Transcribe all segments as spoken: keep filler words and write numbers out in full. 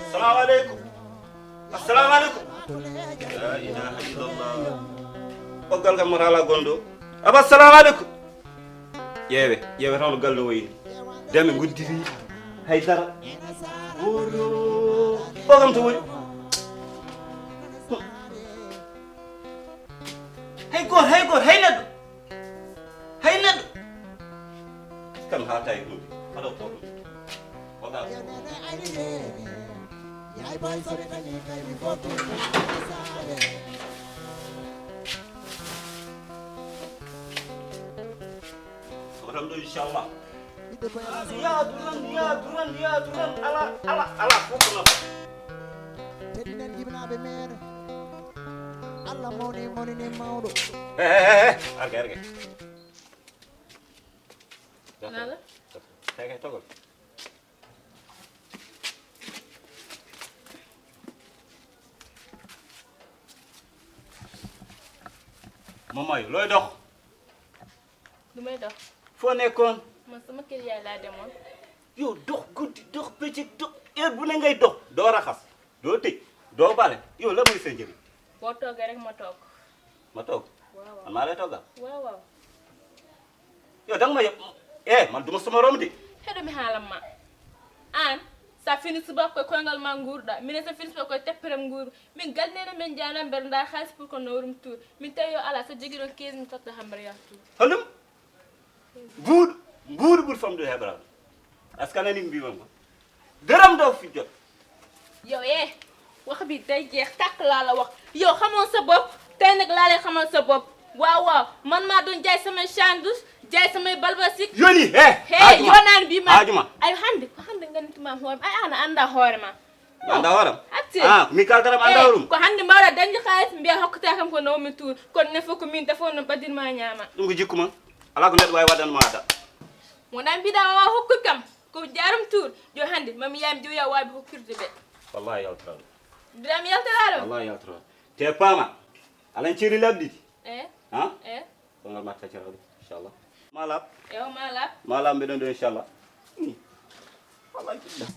Assalamu aleykum. Assalamu aleykum. La ilaha illallah. Ɓoggal kam mata ala gonɗo. Aba, assalamu aleykum. Ƴeewe, ƴeewe taw no galle o wayni. Dame guddiri hay dara. Oyo, o kam to woni? Hay goto, hay goto, hay neɗɗo. Hay neɗɗo. Kam haata e hunde. Haɗa ko ɗum. Waɗa ko. Ko tan ɗo, inchallah. Yaadu tan, yaadu tan, yaadu tan. Ala, ala, ala, fof ko nafa. Teddinen jibinaaɓe meeɗen. Allah mawni, mawni ni mawɗo. Eh, eh, eh, eh. Arge, arge. Nala? Kay, kay, togol. Mamayo, looy dox? Lu may dox? Foo nekkoon? Man sama kër yaay laa demoon. Yow, dox guddi, dox bëccëg, dox heure bu ne ngay dox. Doo raxas, doo tëj, doo bale. Yow, la mooy sa njëriñ? Boo toogee rek ma toog. Ma toog? Waaw, waaw. Man maa lay toogal? Waaw, waaw. Yo, danga ma yeb. Eh, man duma sama rom de. Heɗo mi haalan ma. An, sa fini subaka koye koyngal ma nguurɗa. Minen sa fini subaka koye tepperem nguuru. Min galnene min jaanan mbeɗa ndaa xaalis pour ko nawrum tour. Min tawi yo ala so jogii ɗon quinze mille totta ham mbeɗa yaha tour. Holɗum? Mbuuɗu, mbuuɗu ɓuri famɗude heɓra. Est-ce que a nani ko mbimi ma? Dërëm doo fi jot. Yow, eh, wax bi day jeex tàkk laa la wax. Yow xamoon sa bopp, tey nag laa lay xamal sa bopp. Waaw, waaw, man maa doon jaay samay sandwich, jaay samay balbasik. Yoni, eh, hey, haaju ma. Yonaan bi ma. Haaju ma. Ay, hannde, ko hannde ngannditu ma hoore ma. Ay, an a anndaa hoore ma. Anndaa hoore am? Acce. Ah, mi kaltaram anndaa hoore mum. Ko hannde mbaawɗa dañde xaalis, mbiya hokkata kam ko nawmi tour. Kono ne fof ko min defoo no ɓadin ma ñaama. Ɗum ko jikku ma. Alaa ko neɗɗo waawi waɗan ma ada. Wonaa mbiɗa waawaa hokkude kam. Ko jaarum tour, jo hannde, mami yaami jo yaa waawi hokkirde ɓe. Wallahi yaltata ɗum. Mbiɗa mi yaltata ɗum. Wallahi yaltata. Te paama, alan ceeri labɗi ɗi. Eh? Ha? Eh? Ko ngal ma taccata ɗum, inchallah. Ma laaɓ. Ewa, ma laaɓ. Ma laaɓ mbeɗon ɗo, inchallah. Hmm. Wallahi, billahi.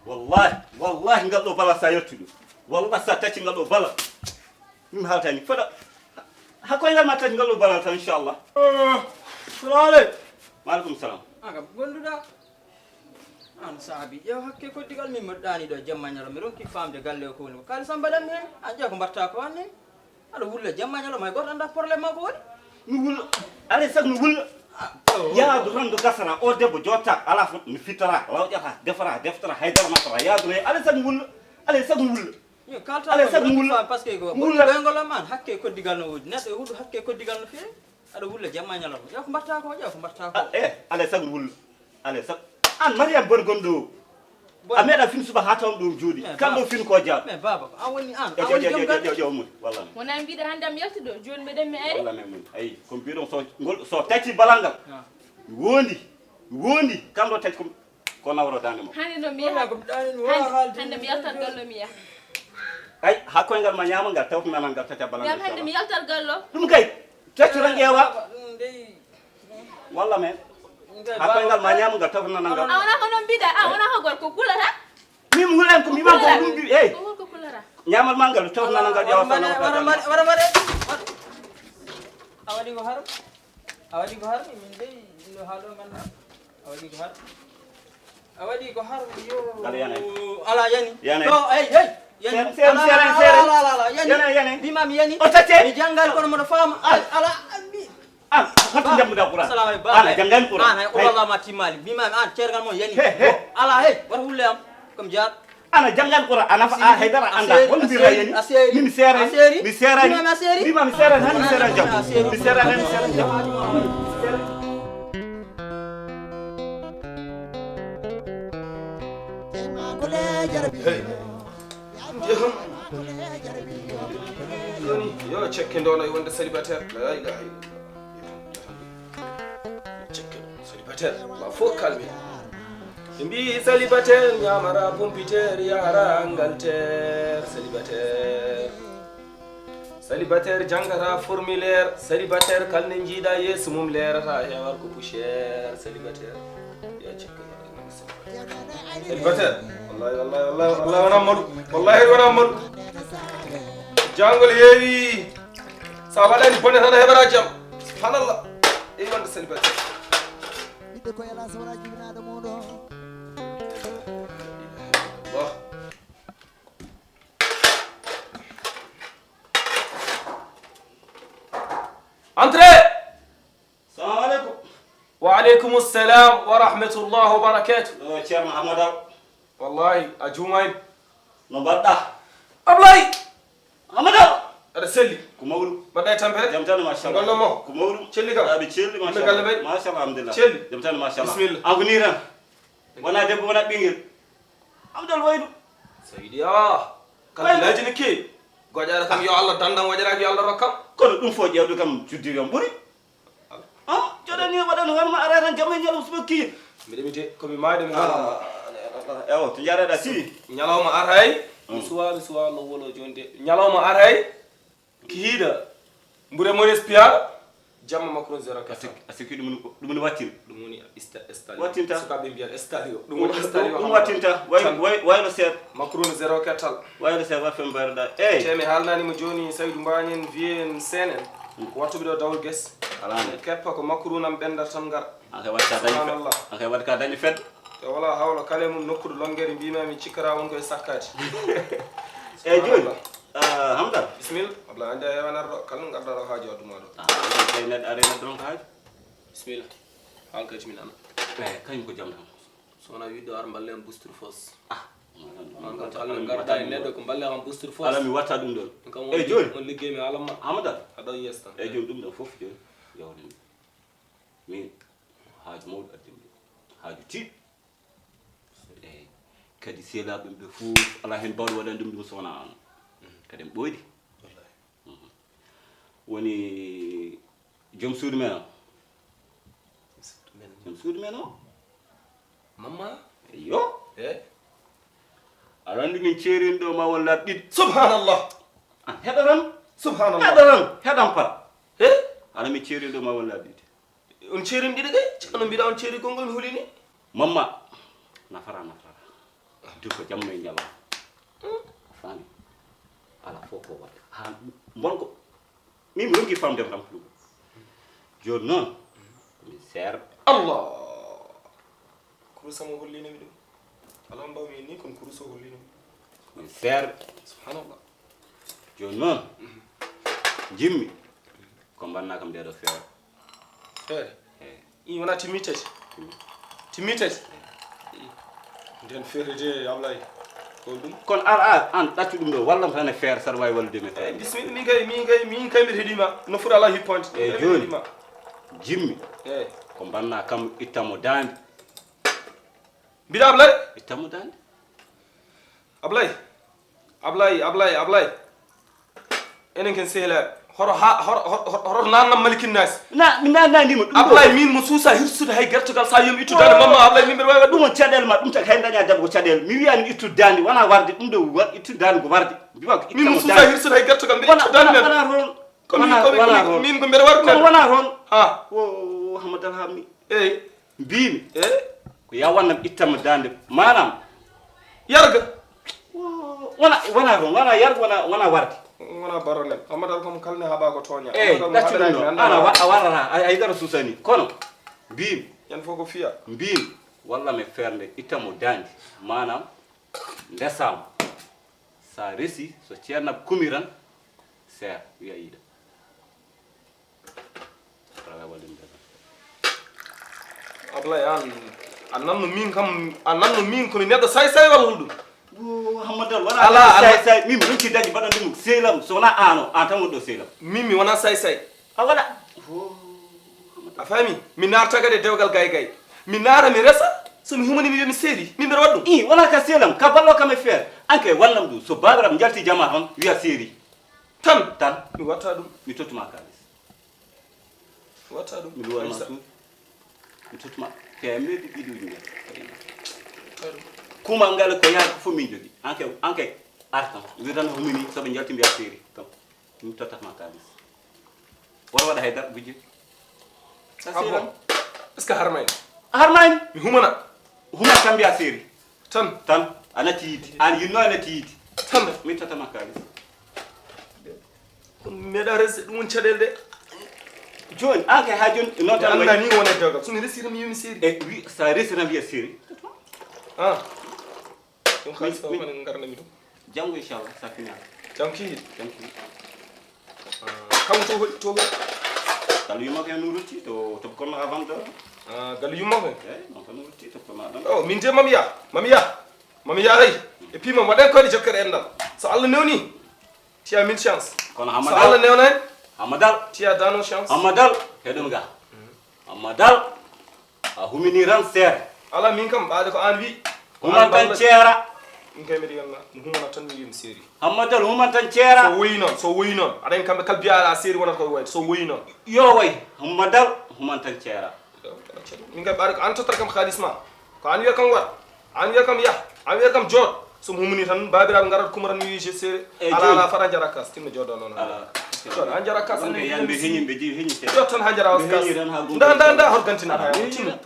Wallahi, wallahi, ngal ɗo bala sa yettu ɗum. Wallahi, sa tacci ngal ɗo bala. Min haaltani. Fada. Hakko ngal ma tacci ngal ɗo bala tan, inchallah. Salamu aleykum. Wa aleykum salam. An kam, gonduɗa? An saabi, ƴeew hakke koddigal min mbaɗɗaani ɗo jamma ñalo, mi ronki faamde galle o ko woni ko. Kaali Samba ɗam heen, an ƴeew ko mbaɗta ko an heen. Aɗa wulla jamma ñalo, may goto annda problème ma ko woni. Mi wulla, alay sago mi wulla. Ah, oh, oh. Yaadu tan ndu gasata, o debbo jotta, ala fof, mi fittata, lawƴata, defata, deftata, haydara nafata, yaadu ne, alay sago mi wulla, alay sago mi wulla. Yo, kalta alay sago mi wulla. Parce que ko ɓuri ɓeygol am an, hakke koddigal no woodi. Neɗɗo e huɗo hakke koddigal no feewi. Aɗa wulla jamma ñalawma. Ƴeew ko mbaɗta ko, ƴeew ko mbaɗta ko. Ah, eh, alay sago mi wulla. Alay sago. An Mariam Bor gonɗo o. Bor. A meeɗa fin suba haa tawon ɗo jooɗi. Mais kam ɗo baba. Fin ko jaaɗo. Mais baba, an woni an. An woni joom galle. Ƴeew, ƴeew, ƴeew, moni. Walla men. Wona mbiɗa hannde am yaltude, jooni mbeɗen mi ari. Walla men moni. Ayi, ko mbiɗon so, ngol, so tacci balangal. Ah. Wondi, wondi, kam ɗo tacci ko Ko nawro daande mo. Hannde no mi yaha. Wala ko mi ɗaani, wala haalde. Hannde mi yaltat gallo mi yaha. Ay, haa koyngal ma ñaama ngal, tawto nanal ngal tati a bala. Ngam hannde mi yaltat gallo. Ɗum kay, taccu tan ƴeewa. Ɗum dey. Walla men. Haa koyngal ma ñaama ngal, tawto nanal ngal. A wona ko noon mbiɗa, a wona ko gorko kulata. Min mi wulan ko mi wan ko ɗum bi, ey. Ko gorko kulata. Ñaamal ma ngal, tawto nanal ngal ƴeewa. Wara mbaɗe, wara mbaɗe, wara mbaɗe. A waɗi ko haram? A waɗi ko haram? Min dey, ɗum ɗo haa ɗo nganduɗaa. A waɗi ko har. A waɗi ko har, yo. Ala yani. Ala yani. Yani. Ɗo, ey, ey. Yani. Seren, seren, ala, seren, ala, seren. Ala, ala, ala, yani. Yani, yani. Mbimami yani. O tacce. Mi janngal kono mboɗo faama. Ah. Ala, ala, mi. Ah, hotto jammuɗa Qur'an. Assalamu aleykum. An a janngani Qur'an. An, ay, Qur'an ma timmaali. Mbimami an, ceergal mon yani. He, he. Ala, hey, wata wulle am. Comme jaar. Ana janngan Qur'an, ana fa-, a haydara anda. Hol mbir hayani? Min seeray. Mi seeray. Mbima mi seeray, han mi seeray jam. Mi seeray, han mi seeray jam. Hey. Joni, yo cekke ndono e wonde célibataire. La ilaha illallah. Cekke célibataire. Ma fof kalmi. Ɓe mbi célibataire ñamara pompiteer, yahara Angleterre. Célibataire. Célibataire janngata formulaire. Célibataire kala nde njiiɗa yeeso mum leerata, hewata ko poussière. Célibataire. Ya cikka. Célibataire. Wallahi, wallahi, wallahi, wallahi wona Amadou. Wallahi wona Amadou. Jangol heewi. Sa waɗani bone tan a heɓata jam. Subhanallah. Ey wonde célibataire. Ɓiɗɗo ko hélas wona jibinaɗo muɗo. Bon. Entrez. Salamu aleykum. Wa aleykum salam wa rahmatullah wa barakatuh. Ɗo Ceerno Amadou. Wallahi, a juumayno. No mbaɗɗa? Ablay! Amadou! Aɗa selli? Ko mawɗum. Mbaɗɗa e tampere? Jam tan, machallah. Golle mo? Ko mawɗum. Celli kam? Aɓe celli, machallah. Galle mbaɗi? Machallah, alhamdulillah. Celli? Jam tan, machallah. Bismillah. An ko ni tan? Wona debbo, wona ɓinngel. Amadou waydu. Seydi, ah. Kalfinaaji ne keewi. Goƴaare kam, yo Allah dandan, waƴaraaki yo Allah rokkam. Kono ɗum fof ƴeewɗo kam, juddi kam ɓuri. Ah, joɗani waɗan hoore ma, ara tan jamma e ñalawma suba kiir. Mbiɗa mi de, ko mi maayɗo mi haalama. Ewo, to njareɗa si. Ñalawma aray. Mi suwa, mi suwa no wolo joni de. Ñalawma aray. Kihiiɗa. Mbure Maurice Piaɗo. Jamma Macron zéro quatre. A sikki ɗum, ɗum ne wattin. Ɗum woni sta-, stade. Wattinta. Sukaaɓe mbiyan stade o. Ɗum woni stade o. Ɗum wattinta. Way, way, waylo seeɗa. Macron zéro quatre. Waylo seeɗa, wa fen mbayroɗa. Eyyi. Te mi haalnanima joni Saydou Mbañen, Vieux en, Seen en. Ko wattuɓe ɗo dawol guest. Alaa ne. Keppa ko Macron am ɓenda tan ngara. An kay waɗi ka dañi fe-, subhanallah. An kay waɗi ka dañi fedde. Te wala hawla kala e mum nokkude longere mbima mi cikkata won koye sakkati. Eyyi joni. Subhanallah. Ah, Hamdan. Bismillah. Abla andi a yewanata ɗo. Kala no ngarɗa ɗo haaju adduma ɗo. Ah, kay neɗɗo are neɗɗo ɗon ko haaju. Bismillah. Hankati min ana. Eyyi, kañum ko jam tan. So wona wiɗɗo ar mballe am booster fos. Ah. Ala mi watta ɗum ɗon. Ala mi watta ɗum ɗon. Eyyi, joni. On liggey mi alamma. Amadou. Aɗa ɗo yes tan. Eyyi, joni ɗum ɗon fof joni. Yawde mi. Min, haaju mawɗo addi mi ɗum. Haaju tiiɗɗo. Eyyi. Kadi sehlaaɓe ɓe fof, alaa heen bawɗo waɗani ɗum ɗum so wonaa aan. Kadi en ɓooydi. Wallahi. Mhm. Woni joom suudu men o. Suudu men. Joom suudu men o. Mamma? Eyyo. Eh? Aɗa anndi min ceerin ɗo ma won laabi ɗiɗi. Subhanallah. An heɗa tan. Subhanallah. Heɗa tan. Heɗan para. Eh? Aɗa min ceerin ɗo ma won laabi ɗiɗi. On ceerin ɗiɗi kay, caka no mbiɗa on ceeri konngol mi hulini. Mamma, nafara, nafara. Dil ko jamma e ñalawma. A faami? Alaa fof ko waɗa. Haa mbon ko. Min mi ronki famde kam ɗum. Jooni noon, ko min seerɓe. Allah! Kurusa mo hollino mi ɗum. Alaa mbawmi ni kon kurusa hollino mi. Min seerɓe. Subhanallah. Jooni noon, njimmi ko mbanna kam nde ɗo feere. Feere? Eey. Ii, wona timmi tati? Timmi. Timmi tati? Eey. Ii. Nden feere de, Ablaye. Ko ɗum? Kono ar, ar, an ɗaccu ɗum ɗo, wallam tan e feere, saɗa waawi wallude mi e feere. Eey, bisimilla, min kay, min kay, min kay mbiɗa heɗima. No foti alaa hipponde. Eey, jooni. Min kay mbiɗa heɗima. Jimmi. Eey. Ko mbanna kam itta mo daande. Mbiɗa Ablaye? Itta mo daande. Ablaye. Ablaye, Ablaye, Ablaye. Enen ken sehlaaɓe. Hoto ha, hoto, hoto, hoto, hoto nannam malikinnaasi. Na, mi nannanima ɗum ɗo. Ablaye, min mo suusa hirsude hay gertogal sa yomi ittu daande mamma Ablaye min mbeɗa wawi waɗde. Ɗum on caɗeele ma, ɗum tagi hay daña debbo ko caɗeele. Mi wiyani mi ittu daande, wona warde, ɗum ɗo wa-, ittu daande ko warde. Mbiwa ko itta mo daande. Min mo suusa hirsude hay gertogal mbiɗa ittu daande men. Wona, wona toon. Ko min, wona, ko min, wona ko min, toon. Min ko mbeɗa warde. Kono wona toon. Ha. O, o, Hamad Alhammi. Eyi. Mbimi. Eh? Ko ya wannam ittanmo daande. Maanaam. Yarga. Wona, wona toon, wona yarga, wona, wona warde. Wona baronel. Amadou Alkam kala ne haɓa ko tooña. Eyi, ɗaccu ɗum ɗo. Ana wa-, a warata, a, a yidara susani. Kono, mbimi. Yan fof ko fiya. Mbimi. Walla mi fernde, ittanmo daande. Maanaam, ndesam. Sa resi, so ceernab kumi tan, seer, wiya yiɗa. Aɗa waawi wallude mi tan. Ablaye, an, a nanno min kam, a nanno min ko mi neɗɗo say say walla holɗum? Hammadal wona ala say say, min mi ronki dañi mbaɗan ɗum sehlam, so wona ano an tan wonɗo sehlam. Min mi wona say say. A wala. A faami? Mi naarta kadi e dewgal gay gay. Mi naara, mi resa. So mi humani, mi wiya mi seeri. Min mbeɗa waɗa ɗum. I wona ka sehlam, ka ballo kam e feere. An kay wallam ɗum, so baabiraam njalti jama tan wiya seeri. Tan. Tan. Mi watta ɗum. Mi tottuma kaalis. Watta ɗum. Mi luwal ma suudu. Mi tottuma. Te mi ɓiɗi ujunere. Kuma ngal ko yaha ko fof min jogi. Anke anke artan. Wirdan humini soɓe jalti mbiya seeri. Kam. Mi tottat ma kaalis. Wala waɗa hay dara gujje. Ah bon? Est-ce que harmayni? Harmayni. Mi humana. Huma kam mbiya seeri. Tan. Tan. A natti yiide. An yinno a natti yiide. Tan. Mi tottat ma kaalis. Meɗa resi ɗum woni caɗeele de. Jooni an kay ha jooni non tan annda ni wona dewgal. So mi resira mi yumi seeri. E wi sa resira mbiya seeri. Ah. Ɗum kay so mane ngarnami ɗum. Janngo inchallah sa finaa. Jam kihi. Jam kihi. Kam to holi to holi. Kala yuma kay no rutti to to kono avant de. Ah, gal yuma ko. Eh, non tan rutti to kono avant. Oh, min de mamiya. Mamiya. Mamiya ay. E pima waɗen koyɗe jokkere enɗam. So Allah newni. Tiya min chance. Kono so Hammadal Allah newna en. Hammadal. Tiya dano chance. Hammadal. Heɗon ga. Hammadal. A humini ran seere. Ala min kam ɓaade ko an wi. Human tan ceera. Min kay mbiɗa yonna mi humana tan mi wiyam seeri. Hammadal human tan ceera. So woyi noon so woyi noon aɗa en kamɓe kala biya ala seeri wonata koye woyde so woyi noon. Yo way. Hammadal human tan ceera. Min kay ɓaade ko an tottata kam haalis ma. Ko an wiya kam war. An wiya kam yah. An wiya kam jooɗ. So mi humini tan babiraɓe garat kumaran mi wiye seeri. Ala ala fata jara kas tinno jooɗo noon. Jooɗo an jara kas an yande heñi ɓe jeeyi heñi seeɗa. Jooɗ tan ha jara was kas. Nda nda nda hol gantina ha tinno.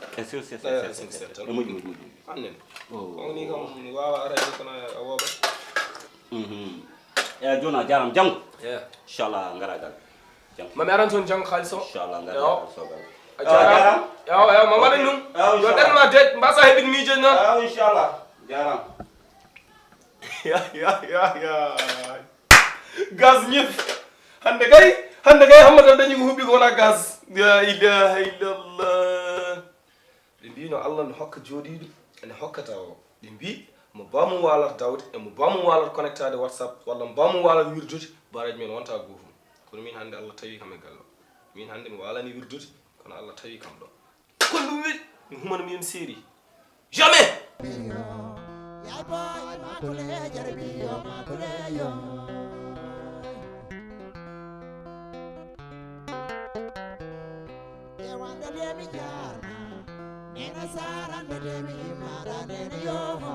Annen. Woni kam wawa arade kono a woɓa. Eya joni a jarama janggo. Inchallah ngara gal. Mami aran toon janngo haalis o. Inchallah ngara sogal. A jarama. Yaw yaw ma waɗan ɗum. Yo ɓen ma deej mbasa heɓin miijo noon. Inchallah jarama. Ya ya ya ya. Gaz ñif. Hande kay hande kay Hammata dañi ko huɓɓi ko wona gaz. La ilaha illallah. Ɓe mbi no Allah no hokka jooɗiiɗo ene hokkata o. Ɓe mbi mo bamum waalata dawde e mo bamum waalata connectade whatsapp walla mo bamum waalata wirdude. Baraji men wonta gootum. Kono min hannde Allah tawi kam e galle o. Min hannde mi waalani wirdude kono Allah tawi kam ɗo. Kono ɗum wi mi humana mi yem seeri. Jamais. Ewande lemi jarna nena sarande lemi imara nena yoho.